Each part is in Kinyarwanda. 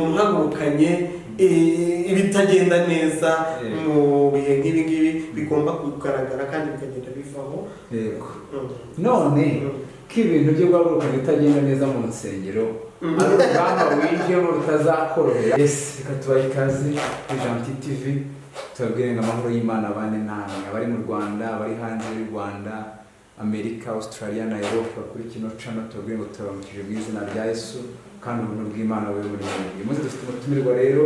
Uhagurukanye ibitagenda neza mu bihe nk'ibi ngibi bigomba kugaragara kandi bikagenda bivaho. None ko ibintu byo guhaguruka bitagenda neza mu nsengero ari urugamba winjiyemo rutazakorohera, ese reka tubahe ikaze kuri Gentil TV, tubabwire ngo amahoro y'Imana abane namwe, abari mu Rwanda, abari hanze y'u Rwanda, Amerika, Australia na Europe, kuri kino channel tubabwire ngo turabamukije mu izina rya Yesu kandi ubuntu bw'Imana bube muri mwe. Uyu munsi dufite umutumirwa rero,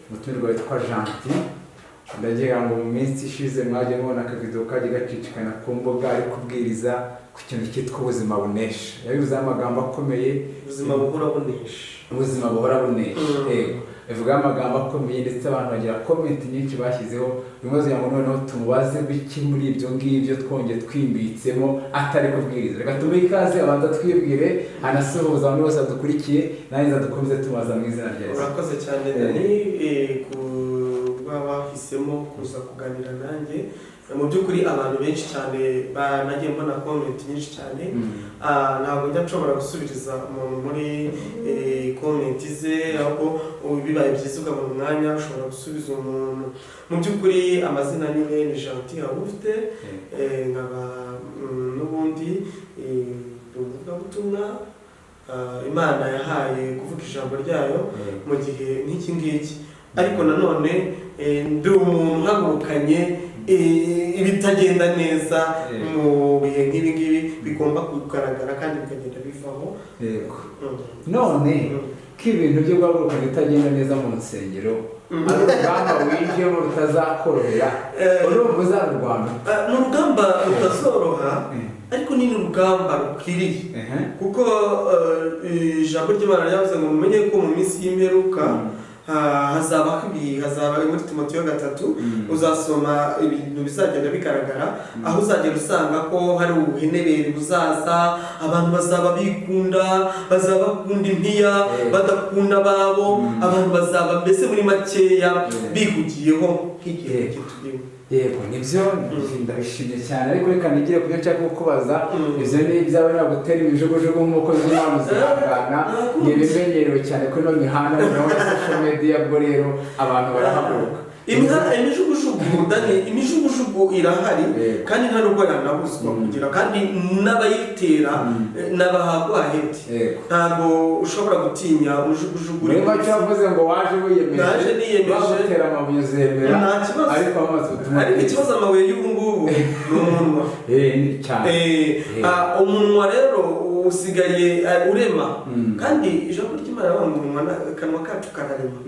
umutumirwa witwa Gentil. Ndagira ngo mu minsi ishize mwagiye mubona akavidewo kagiye gacicikana ku mbuga ari kubwiriza ku kintu cyitwa ubuzima bunesha. Yabivuzeho amagambo akomeye. Ubuzima buhora bunesha. Ubuzima buhora bunesha. Yego, bivugaho amagambo akomeye, ndetse abantu bagira comment nyinshi bashyizeho. Uyu munsi kugira ngo noneho tumubaze biki muri ibyo ngibyo twongeye twimbitsemo atari kubwiriza, reka tumuhe ikaze, abanza twibwire, anasuhuza abantu bose badukurikiye, nanjye dukomeze tumubaza mu izina rya Yesu. Urakoze cyane, Dani, kuba wahisemo kuza kuganira nanjye. Mu by'ukuri abantu benshi cyane nagiye mbona comment nyinshi cyane. Ntabwo njya nshobora gusubiriza umuntu muri comment ze, ahubwo ubu bibaye byiza ukabona umwanya ushobora gusubiza umuntu. Mu by'ukuri amazina nyine ni Gentil Habufite, nkaba n'ubundi ndi umuvugabutumwa Imana yahaye kuvuga ijambo ryayo mu gihe nk'iki ngiki, ariko nanone ndi umuntu uhagurukanye ibitagenda neza mu bihe nk'ibi ngibi bigomba kugaragara kandi bikagenda bivaho. None ko ibintu byo guhaguruka bitagenda neza mu nsengero ari urugamba winjiyemo rutazakorohera, urumva uzarurwana? Ni urugamba rutazoroha, ariko ni n'urugamba rukwiriye, kuko ijambo ry'Imana ryavuze ngo mumenye ko mu minsi y'imperuka hazabaho ibi, hazaba muri Timoteyo 3, uzasoma ibintu bizagenda bigaragara, aho uzagenda usanga ko hari ubuhenebere buzaza, abantu bazaba bikunda, bazaba bakunda impiya, badakunda ababo, abantu bazaba mbese muri makeya bihugiyeho nk'igihe turimo. Yego, nibyo, ndabishimye cyane, ariko reka nigire ku byo nshaka kukubaza. Ibyo ni ibyawe, nagutera imijugujugu nk'uko z'Imana uzihangana, ni ibimenyerewe cyane kuri ino mihanda noneho na social media, bwo rero abantu barahaguruka. Imijugujugu, Dani, imijugujugu irahari kandi nta nubwo yanabuzwa kugira, kandi n'abayitera n'abahagwa hedi. Ntabwo ushobora gutinya umujugujugu Muri uri make wavuze ngo waje wiyemeje. Naje niyemeje. Bagutera amabuye uzemera. Nta kibazo. Ariko wamaze ubutumwa Ariko bwiza. ikibazo, amabuye y'ubu ngubu ni umunwa. Ni cyane. Umunwa rero usigaye urema, kandi ijambo ry'Imana rivuga ngo umunwa akanwa kacu kararema.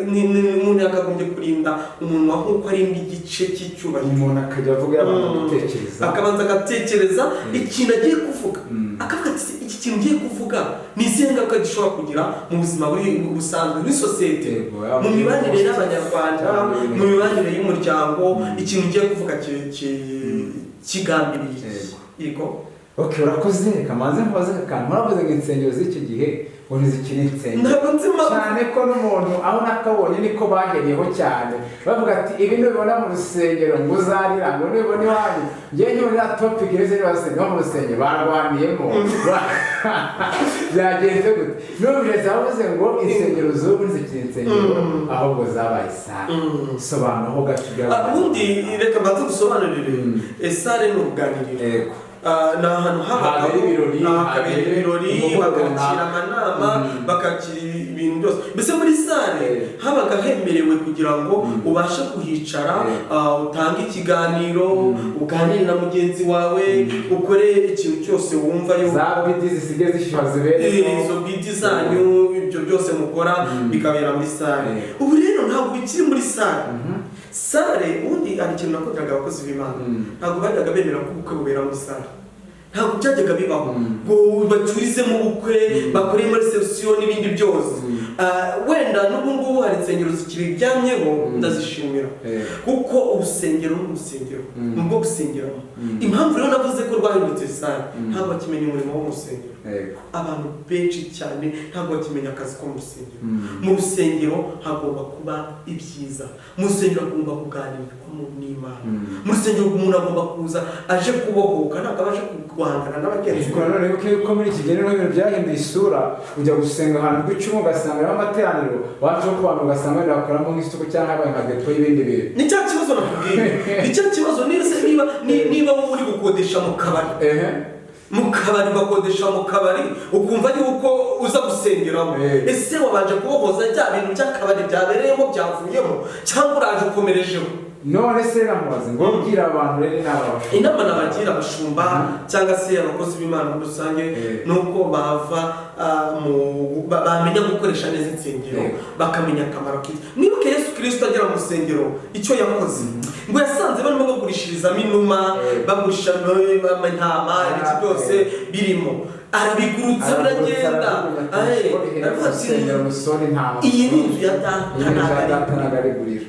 Umuntu yakagombye kurinda umunwa nk'uko arinda igice cy'icyubahiro. Umuntu akajya avuga yabanje gutekereza. Akabanza agatekereza ikintu agiye kuvuga, akavuga ati: "Se, iki kintu ngiye kuvuga ni izihe ngaruka gishobora kugira mu buzima buri busanzwe, muri sosiyete, mu mibanire y'Abanyarwanda, mu mibanire y'umuryango, ikintu ngiye kuvuga kigambiriye iki?" Yego. Ok, urakoze. Reka manze nkubaze aka kantu. Muravuze ngo insengero z'iki gihe ngo ntizikiri insengero. Ntabwo nzi impamvu. Cyane ko n'umuntu aho nakabonye niko bahereyeho cyane, bavuga ati ibi nubibona mu rusengero ngo uzarira, ngo nubibona iwanyu. Ngewe nkibona topic imeze neza, no mu rusengero barwaniyemo, byagenze gute? Numvise bavuze ngo insengero z'ubu ntizikiri insengero, ahubwo zabaye salle. Sobanuraho gato ibyabaye. Ubundi reka mbanze gusobanurire. Salle ni uruganiriro. Ni ahantu habagaho Habera ibirori, hakabera habera ibirori, umugoroba. Bakakira amanama, bakakira ibintu byose. Mbese muri salle habaga hemerewe kugira ngo ubashe kuhicara, utange ikiganiro, uganire na mugenzi wawe, ukore ikintu cyose wumva yuko Za bidi zisigaye zishyuha zibereyemo. Izo bidi zanyu, ibyo byose mukora bikabera muri salle. Ubu rero ntabwo bikiri muri salle. Salle ubundi, hari ikintu nakundaga, abakozi b'Imana ntabwo bajyaga bemera ko ubukwe bubera muri salle, ntabwo byajyaga bibaho ngo bacurizemo ubukwe, bakore muri reception n'ibindi byose. Wenda n'ubu ngubu ngubu hari insengero zikibiryamyeho, ndazishimira, kuko urusengero ni urusengero, ni urwo gusengeramo. Impamvu rero navuze ko rwahindutse salle, ntabwo bakimenya umurimo wo mu rusengero. Abantu benshi cyane ntabwo bakimenya akazi ko mu rusengero. Mu rusengero hagomba kuba ibyiza, mu rusengero hagomba kuganirirwamo n'Imana, mu rusengero umuntu agomba kuza aje kubohoka, ntabwo aba aje guhangana n'abagenzi Ariko be. Nanone yuko muri iki gihe noneho ibintu byahinduye isura, ujya gusenga ahantu rw'icumu ugasanga harimo amateraniro, waje ku bantu ugasanga wenda bakoramo nk'isoko cyangwa habaye nka depo y'ibindi bintu. Ni cya kibazo nakubwiye, ni cya kibazo. Niba se niba wowe uri gukodesha mu kabari, mu kabari ugakodesha mu kabari, ukumva yuko uza gusengeramo, ese wabanje kubohoza bya bintu by'akabari byabereyemo byavuyemo, cyangwa uraje ukomerejeho? None se namubaze ngo mbwira abantu rero inama bashobora Inama nabagira abashumba cyangwa se abakozi b'Imana muri rusange, ni uko bava bamenya gukoresha neza insengero, bakamenya akamaro k'ibyo. Nibuke Yesu Kirisito agera mu rusengero, icyo yakoze, ngo yasanze barimo bagurishirizamo inuma, bagurishamo intama, ibiki byose birimo, arabigurutsa biragenda. Aravuga ati, "Iyi ni inzu ya data, ntabwo ari Ntabwo ari iguriro."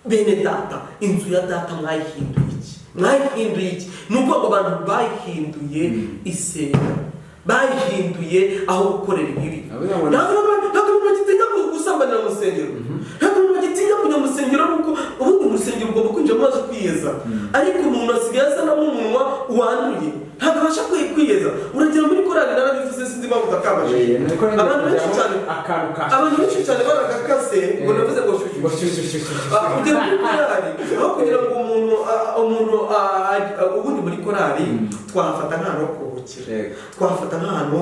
Bene data, inzu ya data mwayihinduye iki? Mwayihinduye iki? Ni ukuvuga ngo abantu bayihinduye isengero, bayihinduye aho gukorera ibibi. Avuga ngo Ntabwo abantu bagitinya gusambanira mu rusengero, ntabwo abantu bagitinya kujya mu rusengero. Nuko ubundi mu rusengero ugomba kwinjira maze kwiyeza, ariko umuntu asigaye azanamo umunwa wanduye, ntabwo abasha kwiyeza. Uragera muri korali, narabivuze, sinzi impamvu utakabajije. Abantu benshi cyane, Akantu ka abantu benshi cyane baragakase ngo navuze ngo shyushyu. Ngo shyushyu shyushyu shyushyu. Kugera muri korali, aho kugira ngo umuntu ubundi muri korali twahafata nk'ahantu ho kuruhukira, twahafata nk'ahantu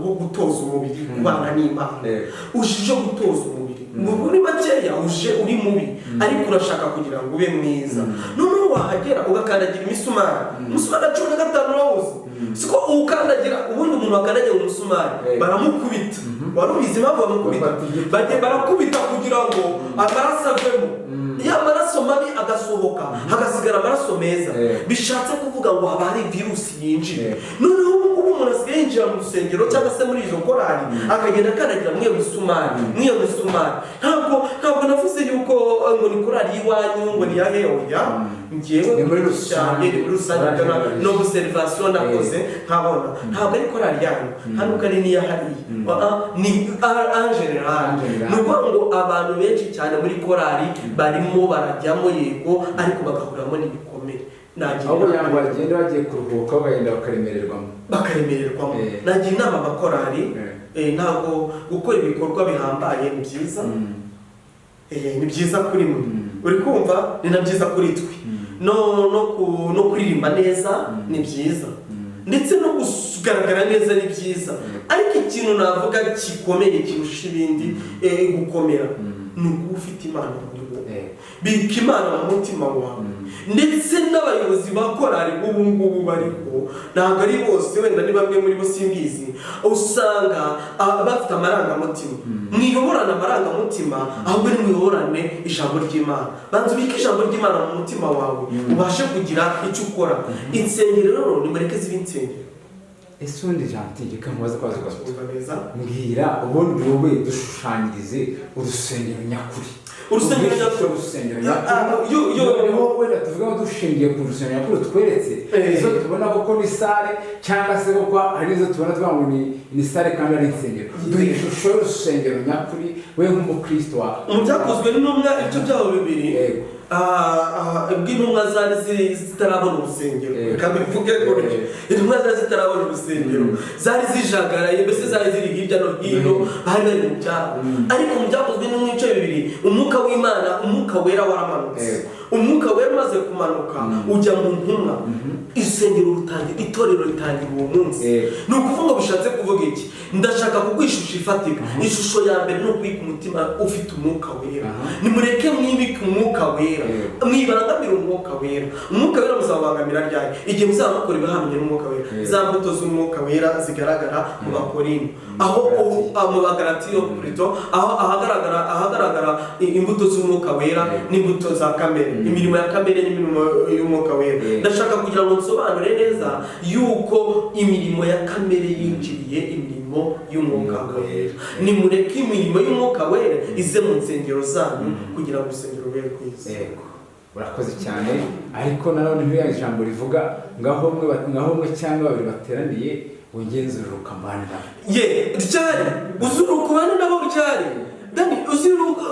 ho gutoza umubiri kubana n'Imana. Uje gutoza umubiri, muri makeya uje uri mubi, ariko urashaka kugira ngo ube mwiza. Noneho wahagera ugakandagira imisumari, umusumari wa 15 urawuzi, siko uwukandagira? Ubundi umuntu wakandagira umusumari baramukubita. Wari ubizi impamvu bamukubita? Bafata igiti. Barakubita kugira ngo amaraso avemo, ya maraso mabi agasohoka, hagasigara amaraso meza. Bishatse kuvuga ngo haba hari virusi yinjiye. Noneho ubu ngubu umuntu asigaye yinjira mu rusengero cyangwa se muri izo korali, akagenda akandagira muri iyo misumari, muri iyo misumari. Ntabwo navuze yuko ngo ni korali y'iwanyu, ngo ni iya heoya. Njyewe Ni muri cyane, rusange. Ni muri rusange. Muri No observation nakoze nkabona ntabwo ari korali yanyu, nta nubwo ari n'iya hariya. Ni en général. En général. Ni ukuvuga ngo abantu benshi cyane muri korali barimo barajyamo, yego, ariko bagahuriramo n'ibikomere. Nagira Aho kugira ngo inama bagende bagiye kuruhuka, bagenda bakaremererwamo. Bakaremererwamo. Nagira inama abakorali, ntabwo gukora ibikorwa bihambaye ni byiza. Ni byiza kuri mwe, uri kumva, ni na byiza kuri twe, no kuririmba neza ni byiza, ndetse no kugaragara neza ni byiza, ariko ikintu navuga gikomeye kirusha ibindi gukomera ni ukuba ufite Imana muri wowe. Bika Imana mu mutima wawe. Ndetse n'abayobozi ba korali ubu ngubu bariho, ntabwo ari bose, wenda ni bamwe muri bo simbizi, usanga bafite amarangamutima. Mwiyoborane amarangamutima, ahubwo nimwiyoborane ijambo ry'Imana. Banza ubike ijambo ry'Imana mu mutima wawe, ubashe kugira icyo ukora. Insengero rero nimureke zibe insengero. Ese ubundi Gentil, reka nkubaze akabazo gato. Umva neza. Mbwira ubundi wowe dushushanyirize urusengero nyakuri. Urusengero Ubwishyu nyakuri. Urusengero Ah, nyakuri. Noneho wenda tuvuge ngo dushingiye ku rusengero nyakuri tweretse izo tubona koko ni salle, cyangwa se koko hari izo tubona tuvuga ngo ni salle kandi ari insengero. Duhe ishusho y'urusengero nyakuri, we nk'umukristo wa Mu Byakozwe n'Intumwa ibice byabo 2, ubwo intumwa zari zitarabona urusengero, reka mbivuge gutyo, intumwa zari zitarabona urusengero, zari zijagaraye, mbese zari ziri hirya no hino, bari bari mu byabo. Ariko mu Byakozwe n'Intumwa ibice 2, umwuka w'Imana, Umwuka Wera waramanutse. Umwuka Wera umaze kumanuka ujya mu ntumwa, isengero rutangira, itorero ritangira uwo munsi. Ni ukuvuga ngo bishatse kuvuga iki? Ndashaka kuguha ishusho ifatika. Ishusho ya mbere ni ukubika umutima ufite Umwuka Wera. Nimureke mwibike Umwuka Wera. Mwibangamira Umwuka Wera. Umwuka Wera muzabangamira ryari? Igihe muzaba mukora ibihamye n'Umwuka Wera, za mbuto z'Umwuka Wera zigaragara mu Bakorinto, aho mu Bagalatiyo plutôt, aho ahagaragara imbuto z'Umwuka Wera n'imbuto za kamere, imirimo ya kamere n'imirimo y'Umwuka Wera. Ndashaka kugira ngo nsobanure neza yuko imirimo ya kamere yinjiriye imirimo imirimo y'Umwuka Wera. Nimureke imirimo y'Umwuka Wera ize mu nsengero zanyu kugira ngo urusengero rube rwiza. Yego, urakoze cyane. Ariko nanone ntiriya ijambo rivuga ngaho umwe cyangwa babiri bateraniye ungenzurira mbane nabo. Ye ryari uzuruka ubane nabo ryari? Dani, uziruka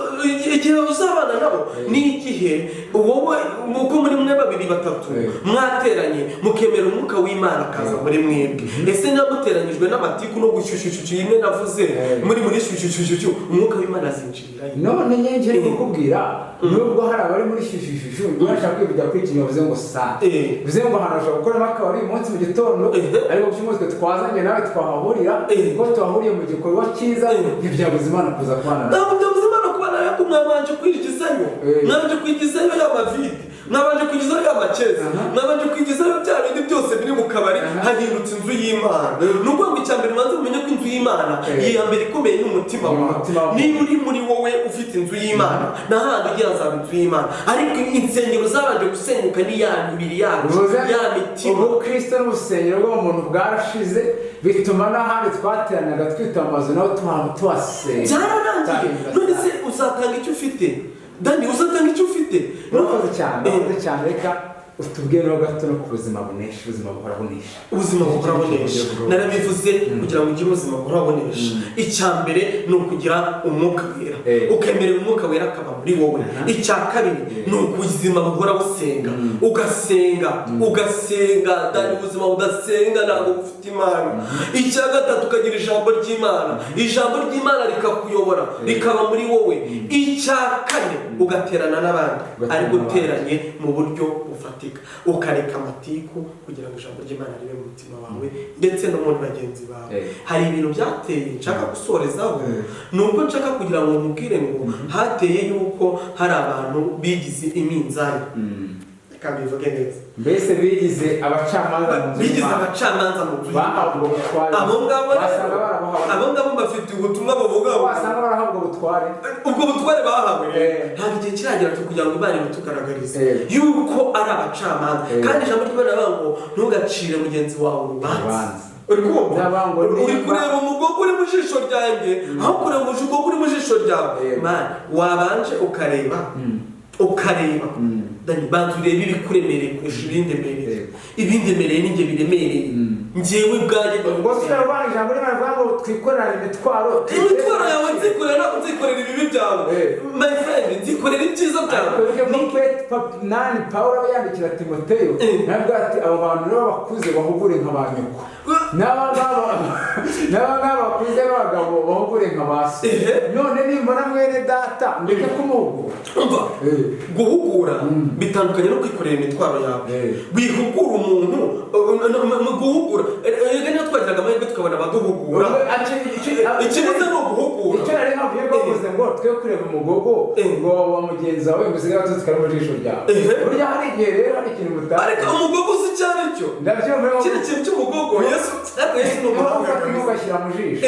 igihe uzabana nabo ni igihe wowe uko muri mwe babiri batatu mwateranye mukemera Umwuka w'Imana akaza muri mwebwe. Ese niba muteranyijwe n'amatiku no gushyushyushyushyu imwe navuze muri shyushyushyushyu, Umwuka w'Imana azinjirirayo? None nyenje ari kukubwira, nubwo hari abari muri shyushyushyushyu bashaka kwivugira kuri ikintu bavuze ngo sa bivuze ngo ahantu bashobora gukoramo akabari uyu munsi mu gitondo, ariko ku cyumweru twe twazanye nawe twahahurira, kuko twahuriye mu gikorwa cyiza, ntibyabuza Imana kuza kubana nawe. Ntabwo byabuze Imana kubana, ariko mwabanje kwigizayo, mwabanje kwigizayo ya mavide, mwabanje kwigizayo ya makeza, mwabanje kwigizayo bya bindi byose biri mu kabari, hahindutse inzu y'Imana. Ni ukuvuga ngo icya mbere ubanze umenye ko inzu y'Imana iya mbere ikomeye ni umutima Ni wawe. umutima wawe. Niba uri muri wowe ufite inzu y'Imana, nta handi ugira hazaba inzu y'Imana. Ariko insengero zabanje gusenyuka ni ya mibiri yacu, Bivuze ya mitima. Ubukristo n'urusengero rw'umuntu bwarashize, bituma n'ahandi twateranaga twita amazu naho tuhasenga. Byararangiye. None se uzatanga icyo ufite, Dani? Uzatanga icyo ufite? Urakoze cyane, urakoze cyane. Reka utubwire no gato no ku buzima bunesha, ubuzima buhora bunesha. Ubuzima buhora bunesha, narabivuze, kugira ngo ugire ubuzima buhora bunesha, icya mbere ni ukugira Umwuka Wera, ukemerera Umwuka Wera akaba muri wowe. Icya kabiri ni ubuzima buhora busenga, ugasenga, ugasenga. Dani, ubuzima budasenga ntabwo bufite Imana. Icya gatatu, ukagira ijambo ry'Imana, ijambo ry'Imana rikakuyobora, rikaba muri wowe. Icya kane, ugaterana n'abandi, Ugaterana ariko n'abandi. uteranye mu buryo bufatika, ukareka amatiku kugira ngo ijambo ry'Imana ribe mu mutima wawe ndetse no muri bagenzi bawe. Hari ibintu byateye nshaka gusorezaho, ni uko nshaka kugira ngo mubwire ngo hateye yuko hari abantu bigize iminzani, reka mbivuge neza. Mbese bigize abacamanza mu nzu Bigize y'Imana. abacamanza mu nzu y'Imana. Bahawe ubwo butware. Abo ngabo rero, Wasanga barabuhawe. abo ngabo bafite ubutumwa buvuga ngo Wasanga barahabwa ubutware. Ubwo butware bahawe, ntabwo igihe kiragera cyo kugira ngo Imana ibitugaragarize yuko ari abacamanza. Kandi ijambo ry'Imana rivuga ngo ntugacire mugenzi wawe urubanza. Urubanza. Uri kumva? Ndavuga ngo Uri kureba umugogo uri mu jisho ryanjye aho kureba umugogo uri mu jisho ryawe. Man, wabanje ukareba, ukareba. Dani, banza urebe ibikuremereye kurusha ibindemereye. Ibindemereye ni njye biremereye, njyewe ubwanjye. Ubwo se urabona ijambo ry'Imana rivuga ngo twikorerane imitwaro. Imitwaro yawe nzikorera, ntabwo nzikorera ibibi byawe. My friend, nzikorera ibyiza byawe. Ariko wibuke ko nani Pawulo aba yandikira Timoteyo, nabwo ati abo bantu rero bakuze bahugure nka ba nyoko, n'aba ngaba bakuze b'abagabo bahugure nka ba se. None nimbona mwene data ndeke kumuhugura? Umva, guhugura bitandukanye no kwikorera imitwaro yawe. Wihugura umuntu mu guhugura, erega niyo twagiraga amahirwe tukabona abaduhugura. Ubwo Ikibuze ni uguhugura. Icyo nari nkabwiye ko bavuze ngo twe kureba umugogo ngo wa mugenzi wawe ngo usigare tuzi mu jisho ryawe. Burya hari igihe rero hari ikintu mutazi. Ariko umugogo uzi icyo ari cyo? Ndabyumva. Kino kintu cy'umugogo, Yesu, ariko Yesu ni Niba umuhanga ufata inka kabisa. ugashyira mu jisho,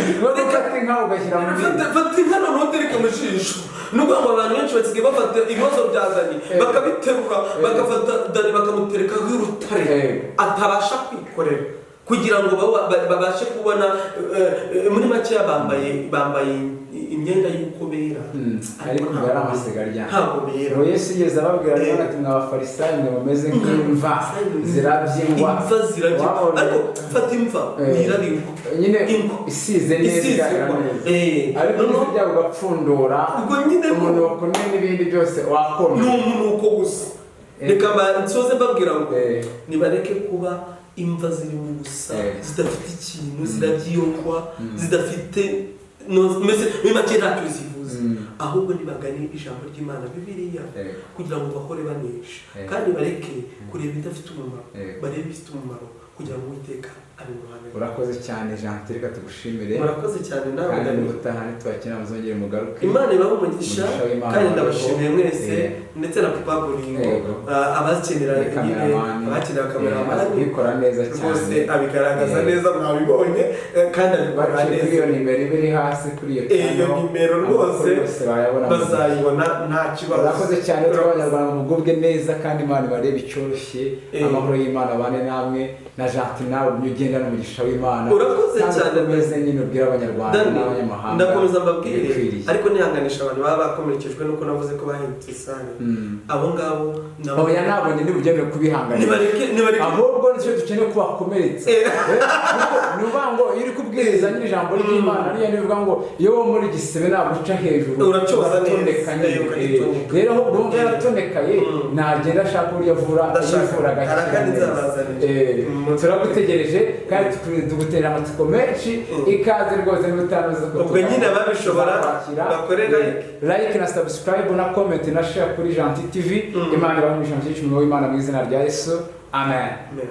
niba ufata inka ugashyira mu jisho. Fata inka noneho utereke mu jisho. Ni ukuvuga ngo abantu benshi basigaye bafata ibibazo bya Dani, bakabiterura, bagafata Dani bakamuterekaho urutare atabasha kwikorera kugira ngo babashe kubona muri makeya bambaye imyenda y'uko bera, Ariko ngo yari amasiga aryamye. Ntabwo bera. Ngo Yesu yigeze ababwira rero ati mwa Bafarisayo mwe mumeze nk'imva zirabye ingwa. Imva zirabye. Ariko fata imva uyirabe ingwa. Nyine Ingwa. isize neza, Isize igaragara ingwa. neza, ariko Noneho ijwi ryabo ugapfundura, ubwo nyine umunuko n'ibindi byose wakoma. Ni umunuko gusa. Reka nsoze mbabwira ngo nibareke kuba imva zirimo ubusa, zidafite ikintu, zirabyiyongwa, zidafite mbese muri make ntacyo zivuze, ahubwo nibagane ijambo ry'Imana, Bibiliya, kugira ngo bahore banesha, kandi bareke kureba ibidafite umumaro, barebe ibifite umumaro kugira ngo Uwiteka abe mu ruhande rwabo. Urakoze cyane Gentil, reka tugushimire. Murakoze cyane nawe, Kandi Dani. n'ubutaha nitubakira muzongere mugaruke. Imana ibahe umugisha. Umugisha w'Imana Kandi wabaho. ndabashimiye mwese, ndetse na Papa Boringo. Abakenera Ni nyine, cameraman. abakenera cameraman, Azi kubikora neza cyane. Rwose abigaragaza neza, mwabibonye, kandi abikora Baciye kuri neza. iyo nimero iba iri hasi kuri iyo Iyo channel, nimero rwose amakuru yose bayabona. bazayibona nta kibazo. Urakoze cyane. Turi Abanyarwanda, mugubwe neza kandi Imana ibarebe icyoroshye. Amahoro y'Imana abane namwe na Gentil nawe ugire Ugendane umugisha w'Imana. Urakoze Kandi cyane. ukomeze nyine ubwire Abanyarwanda Dani, n'abanyamahanga ndakomeza mbabwire, ibikwiriye. ariko nihanganisha abantu baba bakomerekejwe nuko navuze ko bahindutse isare. Abo ngabo nabo Oya, ntabwo njye ndibugenewe kubihanganira. Nibareke, nibareke. Ahubwo nicyo dukeneye, ko bakomeretsa. Kuko ni ukuvuga ngo iyo uri kubwiriza nyine ijambo ry'Imana, niyo nivuga ngo iyo wo muri gisebe ntabwo uca hejuru, Uracyoza neza. uratoneka nyine. Ukagitoneka. Rero ahubwo wumva yaratonekaye, nagenda ashaka uburyo avura, Ndashaka. yivura agakira Hari akandi neza. nzabazanira. Turagutegereje kandi tugutera amatsiko menshi. Ikaze rwose, niba utanoze ko Ubwo nyine ababishobora tuzakwakira. bakore like. Like na subscribe na comment na share kuri Gentil TV. Imana ibahe umugisha mwinshi w'Imana mu izina rya Yesu, amen. Amen.